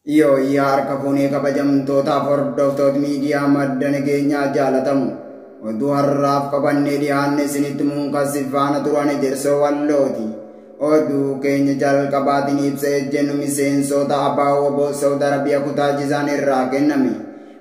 Yoo harka fuunee kabajamtootaaf hordoftoota miidiyaa madda nageenyaa jaalatamu. Oduu har'aaf qabannee dhiyaanne isinitti muunqassi faana turan ejersoo wallooti. Oduu keenya jalqabaatiin ibsa ejjennu miseensota ABO Saudi Arabiyaa kutaa Jizaan irraa kenname.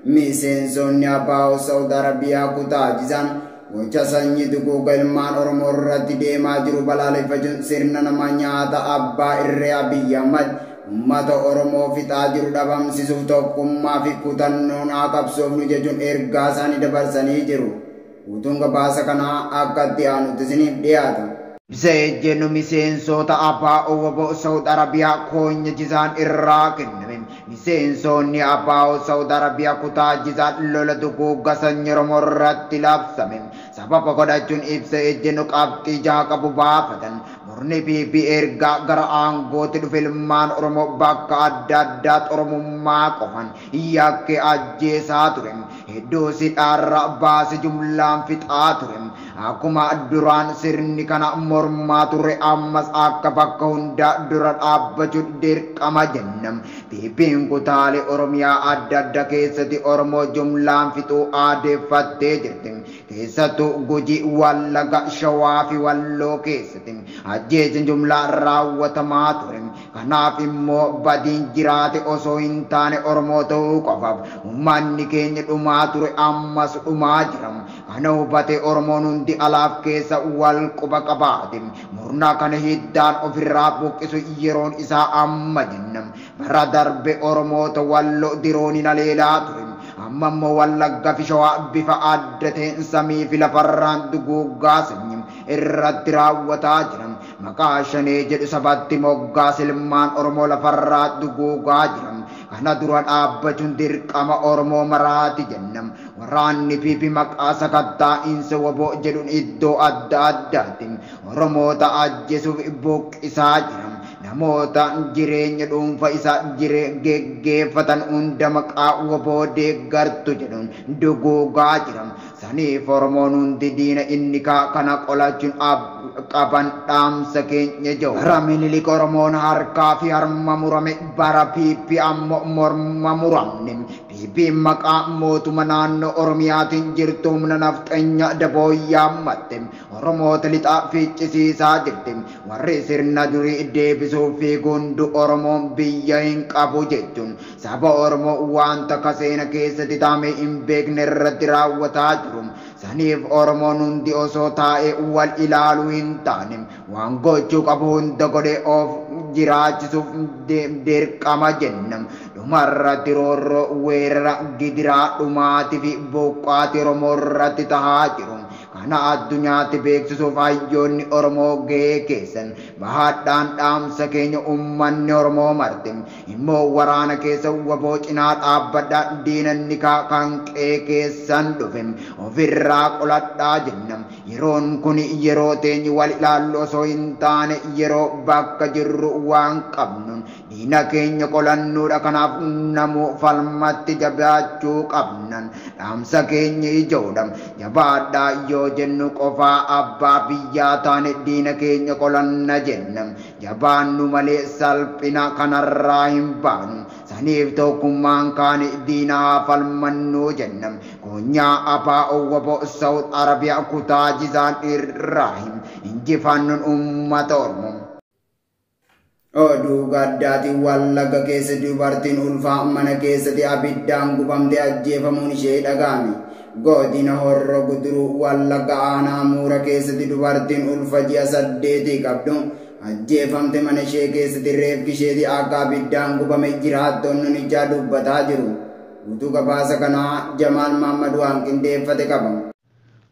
Miseensonni ABO Saudi Arabiyaa kutaa Jizaan gocha sanyii duguuga ilmaan Oromoo irratti deemaa jiru balaaleffachuun sirna nama nyaata abbaa irree Abiyyi Ahmad uummata Oromoo fixaa jiru dhabamsiisuuf tokkummaa fi kutannoon haa qabsoofnu jechuun ergaa isaanii dabarsanii jiru. Guutuun gabaasa kanaa akka itti aanutti isiniif dhiyaata. Ibsa ejjennu miseensota ABO Saudi Arabiyaa koonya Jizaan irraa kenname. Miseensonni ABO Saudi Arabiyaa kutaa Jizaan lola duguugga sanyii Oromoo irratti labsame. Sababa godhachuun ibsa ejjennu qabxii jaha qabu baafatan. Murni PP ergaa gara aangootti dhufe ilmaan Oromoo bakka adda addaatti Oromummaa qofan yakkee ajjeesaa ture. Hedduu sidhaarra baase jumlaan fixaa ture. Akkuma duraan sirni kana mormaa ture ammas akka bakka hundaa dura dhaabbachuun dirqama jenna. PP'n kutaalee Oromiyaa adda addaa keessatti Oromoo jumlaan fixuu aadeeffattee jirti. Keessattuu Gujii, Wallaga, Shawaa fi Walloo keessatti ajjeechaan jumlaa raawwatamaa ture. Kanaaf immoo badiin jiraate osoo hin taane Oromoo ta'uu qofaaf uummanni keenya dhumaa ture ammas dhumaa jira. Kana hubate Oromoon hundi alaaf keessa wal quba qabaate. Murna kana hiddaan ofirraa buqqisu yeroon isaa amma jenna. Bara darbe Oromoota Walloo dirooniin aleelaa ture. Amma immoo Wallagga fi Shawaa bifa adda ta'een samii fi lafarraan duguuggaa sanyii irratti raawwataa jiran. Maqaa shanee jedhu sabatti moggaas ilmaan Oromoo lafarraa duguugaa jiran. Kana dura dhaabbachuun dirqama Oromoo maraati jenna. Waraanni PP maqaa sakattaa'iinsa WBO jedhuun iddoo adda addaatti Oromoota ajjeesuuf buqqisaa jira. Namoota jireenya dhuunfaa isaa geggeeffatan hunda maqaa WBO deeggartu jedhuun duguugaa jira. Saniif Oromoon hundi diina inni kana qolachuun qaban dhaamsa keenya jiru. Bara Minilik Oromoon harkaa fi harma murame, bara PP ammoo morma muramne. PP maqaa mootummaa naannoo Oromiyaatiin jirtu humna nafxanya daboo yaammatte. Oromoota lixaa ficcisiisaa jirti. Warri sirna durii deebisuuf fiigundu Oromoon biyya hin qabu jechuun saba Oromoo wanta kaseena keessatti taame hin beekne irratti raawwataa jiru. Saniif Oromoon hundi osoo taa'ee wal ilaaluu hin taane waan gochuu qabu hunda godhee of jiraachisuuf dirqama jenna. Dhumarratti roorroo weerara gidiraa dhumaatii fi buqqaatii Oromoo irratti tahaa jiru. Kana addunyaatti beeksisuuf hayyoonni Oromoo gahee keessan bahaadhaan dhaamsa keenya uummanni Oromoo marte. Immoo waraana keessa WBO cinaa dhaabbadhaa diinanni kan qe'ee keessan dhufe ofirraa qoladhaa jenna. Yeroon kun yeroo teenyi wal ilaallu osoo hin taane yeroo bakka jirru waan qabnuun diina keenya qolannuudha. Kanaaf namuu falmatti jabaachuu qabnan dhaamsa keenya ijoodha. Jabaadhaa yoo jennu qofaa abbaa biyyaa taane diina keenya qolanna jenna. Jabaannu malee salphina kanarraa hin baanu. Saniif tokkummaan kaane diina haa falmannuu jenna. Koonyaa ABO WBO Saudi Arabiyaa kutaa Jizaan irraa injifannoon uummata Oromoo. Oduu gaddaatiin Wallagga keessatti dubartiin ulfaa mana keessatti abiddaan gubamtee ajjeefamuun ishee dhaga'ame. Godina Horroo Guduruu Wallagga aanaa Muura keessatti dubartiin ulfa ji'a 8 qabdu ajjeefamte mana ishee keessatti reefki isheetii akka abiddaan gubame jiraattonni onichaa dubbataa jiru. Guutuu gabaasa kanaa Jamaal Mahammad waan qindeeffate qaba.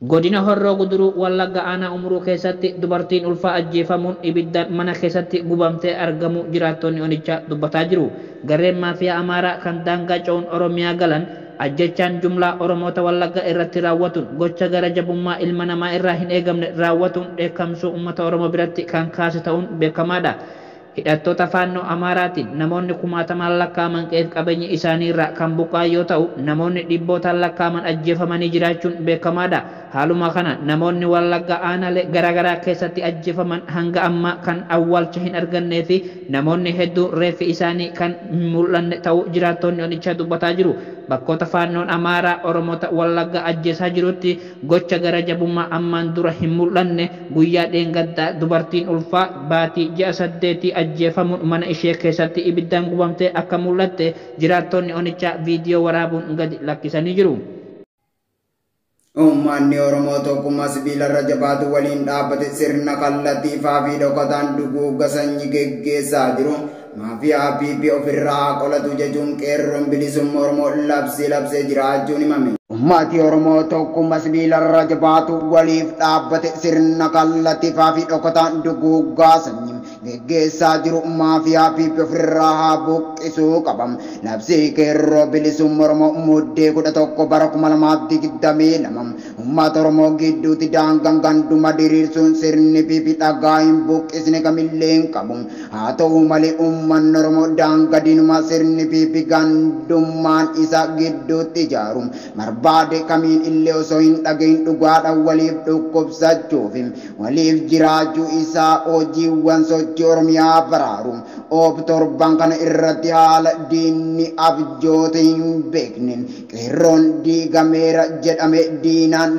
Godina Horroo Guduruu Wallagga aanaa Umuruu keessatti dubartiin ulfaa ajjeefamuun ibiddaan mana keessatti gubamtee argamu jiraattonni onichaa dubbataa jiru. Gareen maafiyaa Amaaraa kan daangaa ce'uun Oromiyaa galan ajjechaan jumlaa Oromoota Wallagga irratti raawwatuun gocha gara jabummaa ilma namaa irraa hin eegamne raawwatuun dheekkamsuu uummata Oromoo biratti kan kaase ta'uun beekamaadha. Hidhattoota Faannoo Amaaraatiin namoonni kumaatamaan lakkaa'aman qe'eef qabeenya isaanii irraa kan buqqa'an yoo ta'u, namoonni dhibbootaan lakkaa'aman ajjeefamanii jiraachuun beekamaadha. Haaluma kana namoonni Wallagga aanaalee garaagaraa keessatti ajjeefaman hanga ammaa kan awwaalcha hin argannee fi namoonni hedduun reeffi isaanii kan hin mul'anne ta'uu jiraattonni onichaa dubbataa jiru. Bakkoota Faannoon Amaaraa Oromoota Wallagga ajjeesaa jirutti gocha gara jabummaa ammaan dura hin mul'anne guyyaa dheengaddaa dubartiin ulfaa baatii ji'a 8 ajjeefamuun mana ishee keessatti ibiddaan gubamtee akka mul'atte jiraattonni onichaa viidiyoo waraabuun gadi lakkisanii jiru. Uummanni Oromoo tokkummaa sibiilarra jabaatu waliin dhaabbate sirna kallattii ifaa fi dhokataan duguugga sanyii geggeessaa jiru. Maafiyaa PP ofirraa qolatu jechuun qeerroon bilisummaa Oromoo labsii labsee jiraachuun himame. Uummati Oromoo tokkummaa sibiilarra jabaatu waliif dhaabbate sirna kallattii ifaa fi dhokataan duguuggaa sanyii geggeessaa jiru maafiyaa PP ofirraa haa buqqisuu qaba. Labsii qeerroo bilisummaa Oromoo muddee 11 bara 2022 uummata Oromoo gidduutti daangaan ganduma diriirsuun sirni PP dhagaa hin buqqisne kamillee hin qabu. Haa ta'u malee uummanni Oromoo daangaa diinumaa sirni PP gandummaan isa gidduutti ijaaru barbaade kamiin illee osoo hin dhagahin dhugaadhaan waliif dhukkubsachuuf waliif jiraachuu isaa hojiiwwan sochii Oromiyaa baraaru. Oob torban kana irratti haala diinni abjoota hin beekne qeerroon diigameera jedhame diinaan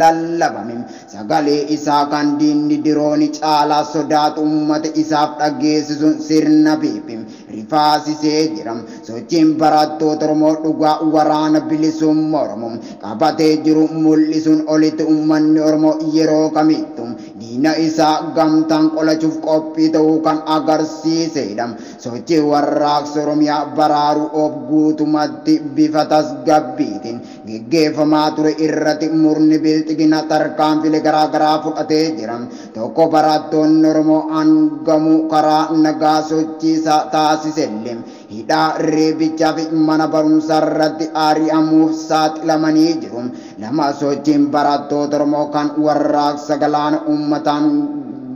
lallabame sagalee isaa kan diinni dirooni caalaa sodaatu uummata isaaf dhageessisuun sirna PP rifaasisee jira. Sochiin barattoota Oromoo dhugaa waraana bilisummaa Oromoo qabatee jiru mul'isuun olitti uummanni Oromoo yeroo kamittu diina isaa gamtaan qolachuuf qophii ta'uu kan agarsiisedha. Sochii warraaqsa Oromiyaa baraaruu of guutumatti bifa tasgabbiitiin geggeeffamaa ture irratti murni bilxiginaa tarkaanfilee garaagaraa fudhatee jira. Tokko barattoonni Oromoo hangamuu karaa nagaa sochiisaa taasisellee hidhaa reebichaa fi mana barumsaa irratti ari'amuuf saaxilamanii jiru. Lama sochiin barattoota Oromoo kan warraaqsa galaana uummataan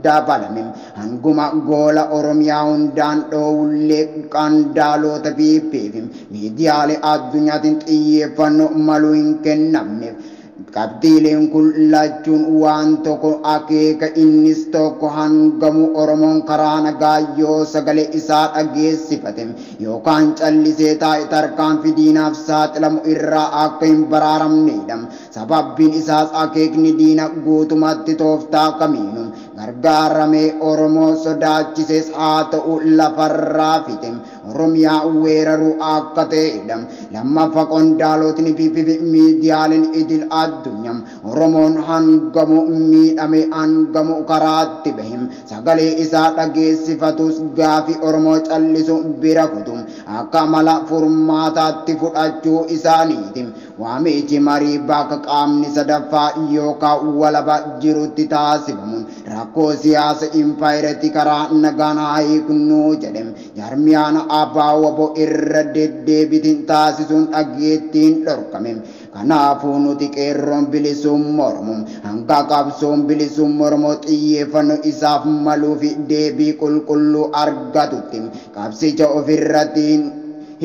dabalame hanguma goola Oromiyaa hundaan dhoowullee qandaalota PP fi miidiyaalee addunyaatiin xiyyeeffannoo maluu hin kennamneef. Qabxiileen kun lachuun waan tokko akeeka innis tokko hangamu Oromoon karaa nagaa yoo sagalee isaa dhageessifate yookaan callisee taa'e tarkaanfii diinaaf saaxilamu irraa akka hin baraaramnedha. Sababbiin isaas akeekni diina guutumatti tooftaa kamiinu gargaaramee Oromoo sodaachises haa ta'u lafarraa fite Oromiyaa weeraruu akka ta'edha. Lammaffaa qondaalotni PP miidiyaaleen idil addunyaa Oromoon hangamu miidhame hangamu karaatti bahe sagalee isaa dhageessifatus gaafii Oromoo callisu bira kutu akka mala furmaataatti fudhachuu isaaniiti. Waamichi marii bakka qaamni sadaffaa yookaan walaba jirutti taasifamuun rakkoo siyaasa impaayireetti karaa nagaan haa hiiknuu jedhe. Jarmiyaan abbaa waboo irra deddeebitiin taasisuun dhageettiin dhorkame. Kanaafuu nuti qeerroon bilisummaa Oromoo hanga qabsoon bilisummaa Oromoo xiyyeeffannoo isaaf maluu fi deebii qulqulluu argatutti qabsicha ofirratti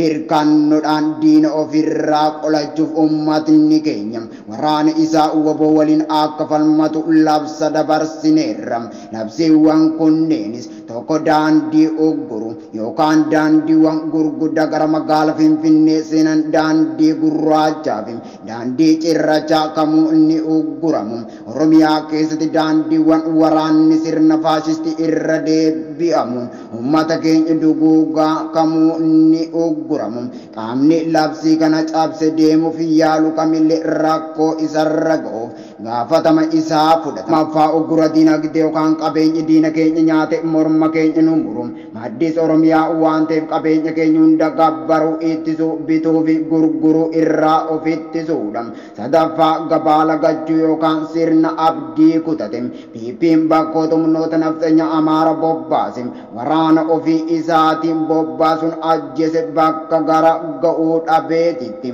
hirkannoodhaan diina ofirraa qolachuuf uummatni keenya waraana isaa waboo waliin akka falmatu labsa dabarsineerra. Labsiiwwan kunneenis tokko daandii ugguru yookaan daandiiwwan gurguddaa gara magaalaa Finfinnee seenan daandii gurraachaa fi daandii cirrachaa kamuu ni ugguramu. Oromiyaa keessatti daandiiwwan waraanni sirna faashistii irra deebi'amuun uummata keenya duguugaa kamuu ni ugguramu. Qaamni labsii kana cabse deemuuf yaalu kamillee rakkoo isarra ga'uuf gaafatama isaa fudhata. Maffaa uggura diinagdee yookaan qabeenya diina keenya nyaate morma keenya nu muru. Maddis Oromiyaa waan ta'eef qabeenya keenya hunda gabbaruu ittisuu bituu fi gurguruu irraa of ittisuudha. Sadaffaa gabaa lagachuu yookaan sirna abdii kutate. PP'n bakkoota humnoota nafxanya Amaara bobbaase waraana ofii isaatiin bobbaasuun ajjeese bakka gara ga'uu dhabeetitti.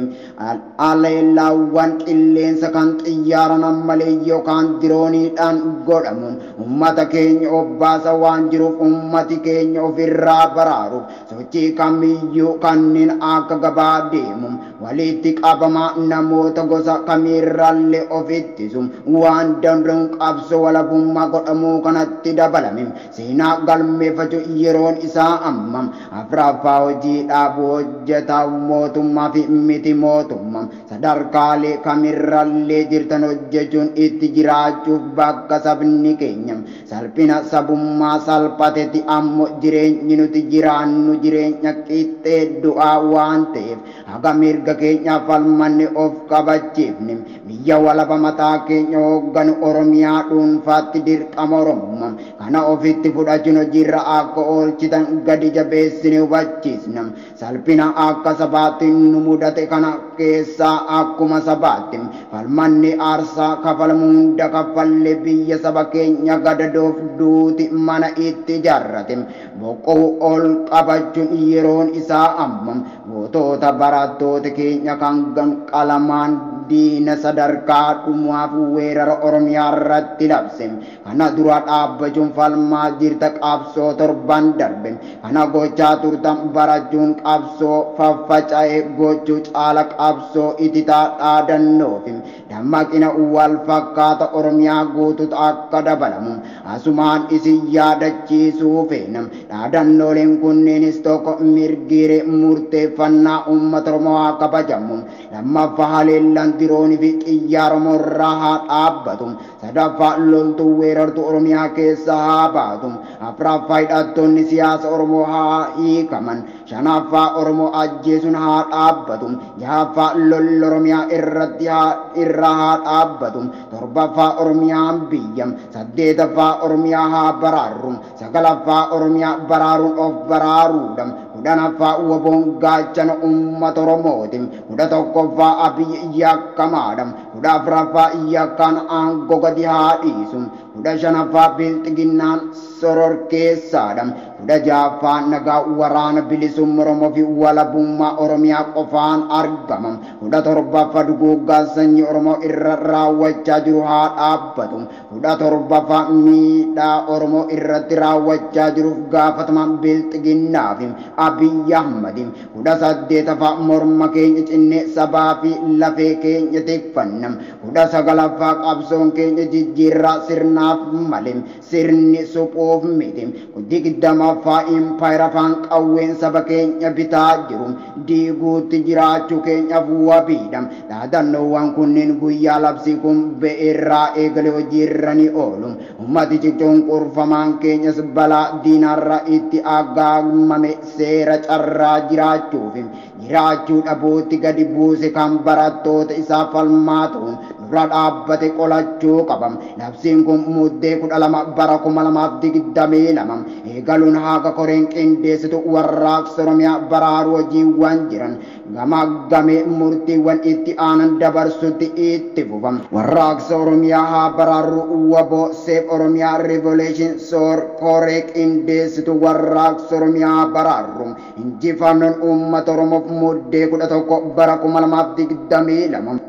Aleellaawwan qilleensa kan xiyyaara nammalee yookaan dirooniidhaan godhamuun uummata keenya obbaasa waan jiruuf uummati keenya ofirraa baraaruuf sochii kamiyyuu kanneen akka gabaa deemu walitti qabama namoota gosa kamiirraallee of ittisu waan danda'uun qabsoo walabummaa godhamuu kanatti dabalame seenaa galmeeffachuu yeroon isaa amma. Afraffaa hojii dhaabuu hojjetaa mootummaa fi miti mootummaa sadarkaalee kamirrallee jirtan hojjechuun itti jiraachuuf bakka sabni keenya salphina sabummaa salphatetti ammoo jireenyi nuti jiraannu jireenya qixxee du'aa waan ta'eef haga mirga keenya falmanne of kabachiifne biyya walaba mataa keenya hoogganu Oromiyaa dhuunfaatti dirqama Oromummaa kana ofitti fudhachuun hojiirra akka oolchitan gadi jabeessine hubachiisna. Salphina akka sabaatti nu mudate kana keessaa akkuma sabaatti falmanni aarsaa kafalamu hunda kaffallee biyya saba keenya gadadoof duuti mana itti ijaarrate boqoo ol qabachuun yeroon isaa amma. Gootota barattoota keenya kan qalamaan diina sadarkaa dhumaaf weerara Oromiyaa irratti labse kana dura dhaabbachuun falmaa jirta qabsoo torban darbe kana gochaa turtan barachuun qabsoo faffaca'e gochuu caala qabsoo ititaa dhaadannoofi dammaqina wal fakkaata Oromiyaa guutuutu akka dabalamu asumaan isin yaadachiisuu feena. Dhaadannooleen kunneenis tokko mirgiire murteeffannaa uummata Oromoo haa kabajamu, lammaffaa haleellaan diroonii fi xiyyaara Oromoo irraa haa dhaabbatu, sadaffaa loltuu weerartuu Oromiyaa keessa haa baatu, afraffaa hidhattoonni siyaasa Oromoo haa hiikaman, shanaffaa Oromoo ajjeesuun haa dhaabbatu, jahaffaa lolli Oromiyaa irratti irraa haa dhaabbatu, torbaffaa Oromiyaan biyya, saddeetaffaa Oromiyaa haa baraarru, sagalaffaa Oromiyaa baraaruun of baraaruudha, kudhanaffaa WBOn gaachana uummata Oromooti, 11ffaa Abiy yakkamaadha, 14ffaa yakkaan aangoo gadi haa dhiisu, 15ffaa Bilxiginnaan sororkeessaadha, 16ffaa nagaa waraana bilisummaa Oromoo fi walabummaa Oromiyaa qofaan argama, 17ffaa duguuggaa sanyii Oromoo irra raawwachaa jiru haa dhaabbatu, 17ffaa miidhaa Oromoo irratti raawwachaa jiruuf gaafatamaan Bilxiginnaa fi Abiy Ahmad, 18ffaa morma keenya cinnee sabaa fi lafee keenya tikfanna, 19ffaa qabsoon keenya jijjiirraa sirnaaf malee sirni suphuuf miti, 20ffaa impaayera afaan qawween saba keenya bitaa jiru diiguutti jiraachuu keenyaaf wabiidha. Dhaadannoowwan kunneen guyyaa labsii kun ba'eerraa eegalee hojiirra ni oolu. Uummatichi cunqurfamaan keenyas balaa diinarra itti aggaamame seera carraa jiraachuuf jiraachuu dhabuutti gadi buuse kan barattoota isaa falmaa ta'uun dura dhaabbate qolachuu qaba. Labsiin kun muddee 12 bara 2022 eegaluun haga koreen qindeessitu warraaqsa Oromiyaa baraaruu hojiiwwan jiran gamaaggamee murtiiwwan itti aanan dabarsutti itti fufa. Warraaqsa Oromiyaa haa baraarru WBO Save Oromiyaa Revolution Soor koree qindeessitu warraaqsa Oromiyaa baraarru. Injifannoon uummata Oromoof muddee 11 bara 2022.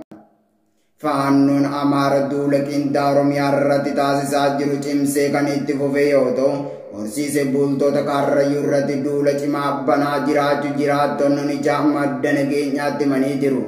Faannoon Amaara duula qindaa Oromiyaa irratti taasisaa jiru cimsee kan itti fufe yoo ta'u, horsiise bultoota Karrayyuu irratti duula cimaa banaa jiraachuu jiraattonni onichaa madda nageenyaatti himanii jiru.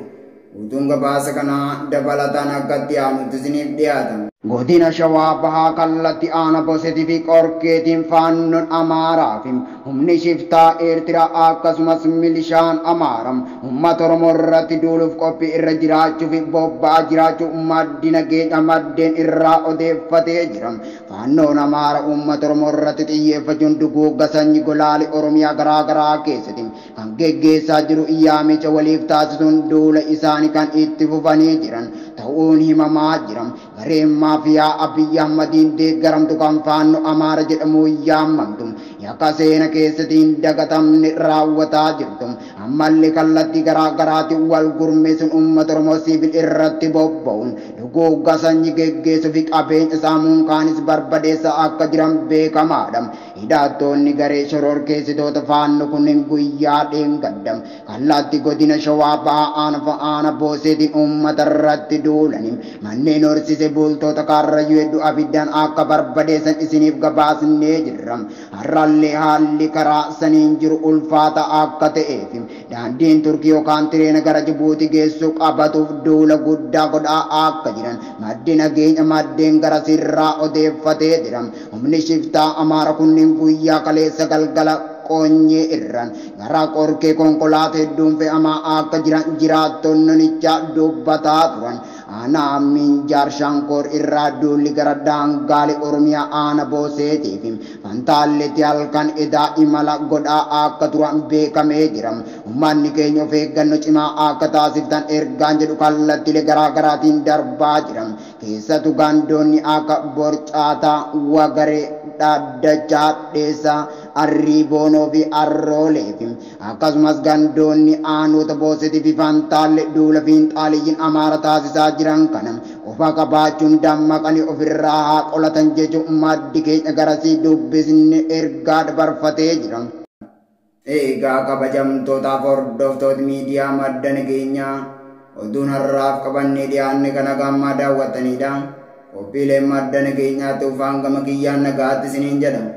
Guutuun gabaasa kanaa dabalataan akka itti aanutti isiniif dhiyaata. Godina Shawaa Bahaa kallattii Aana Bosetii fi Qorkeetiin faannoon Amaaraa fi humni shiftaa Eertiraa akkasumas milishaan Amaaraa uummata Oromoo irratti duuluuf qophii irra jiraachuu fi bobba'aa jiraachuu maddi nageenya maddeen irraa odeeffatee jira. Faannoon Amaaraa uummata Oromoo irratti xiyyeeffachuun duguugga sanyii golaalee Oromiyaa garaa garaa keessatti kan geggeessaa jiru yaamicha waliif taasisuun duula isaanii kan itti fufanii jiran ta'uun himamaa jira. Gareen maafiyaa Abiy Ahmadiin deeggaramtu kan faannoo Amaara jedhamuun yaamamtu yakka seena keessatti hin dagatamne raawwataa jirtu. Ammallee kallattii garaa garaatiin wal gurmeessuun uummata Oromoo sibiil irratti bobba'uun duguugga sanyii geggeessuu fi qabeenya saamuun kaanis barbadeessaa akka jiran beekamaadha. Hidhattoonni garee shororkeessitoota Faannoo kunneen guyyaa dheengadda kallattii godina Shawaa Bahaa aanaa Booseetiin uummata irratti duulanii manneen horsiise bultoota Karrayyuu hedduu abiddaan akka barbadeessan isiniif gabaasnee jirra. Har'allee haalli karaa saniin jiru ulfaata akka ta'eef daandiin Turkii yookaan tireena gara Jibuutii geessu qabatuuf duula guddaa godhaa akka jiran maddi nageenya maddeen gara sirraa odeeffatee jira. Humni shiftaa Amaara kunneen guyyaa kaleessa galgala Qoonyee irraan gara Qorkee konkolaataa hedduun fe'amaa akka jiran jiraattonni onichaa dubbataa turan. Aanaa Minjaar Shankoor irraa duulli gara daangaalee Oromiyaa aanaa Booseetii fi Fantaalleetti halkan edaa imala godhaa akka turan beekamee jira. Uummanni keenya of eeggannoo cimaa akka taasiftan ergaan jedhu kallattiilee garaa garaatiin darbaa jira. Keessattuu gandoonni akka Borcaataa, Wagaree, Dhaaddachaa, Dheessaa, Arrii Boonoo fi Arroolee fi akkasumas gandoonni aanota Booseetii fi Fantaalle duula fiinxaaliyyiin Amaara taasisaa jiran kana qofa qabaachuun dammaqanii ofirraa haa qolatan jechuun maddi keenya garasii dubbisni ergaa dabarfatee jira. Egaa kabajamtootaaf hordoftoota miidiyaa madda nageenyaa, oduun har'aaf qabannee dhiyaanne kana gammaa daawwattanidha. Qophiileen madda nageenyaa tuufaan gama kiyyaan nagaatti isiniin jedhama.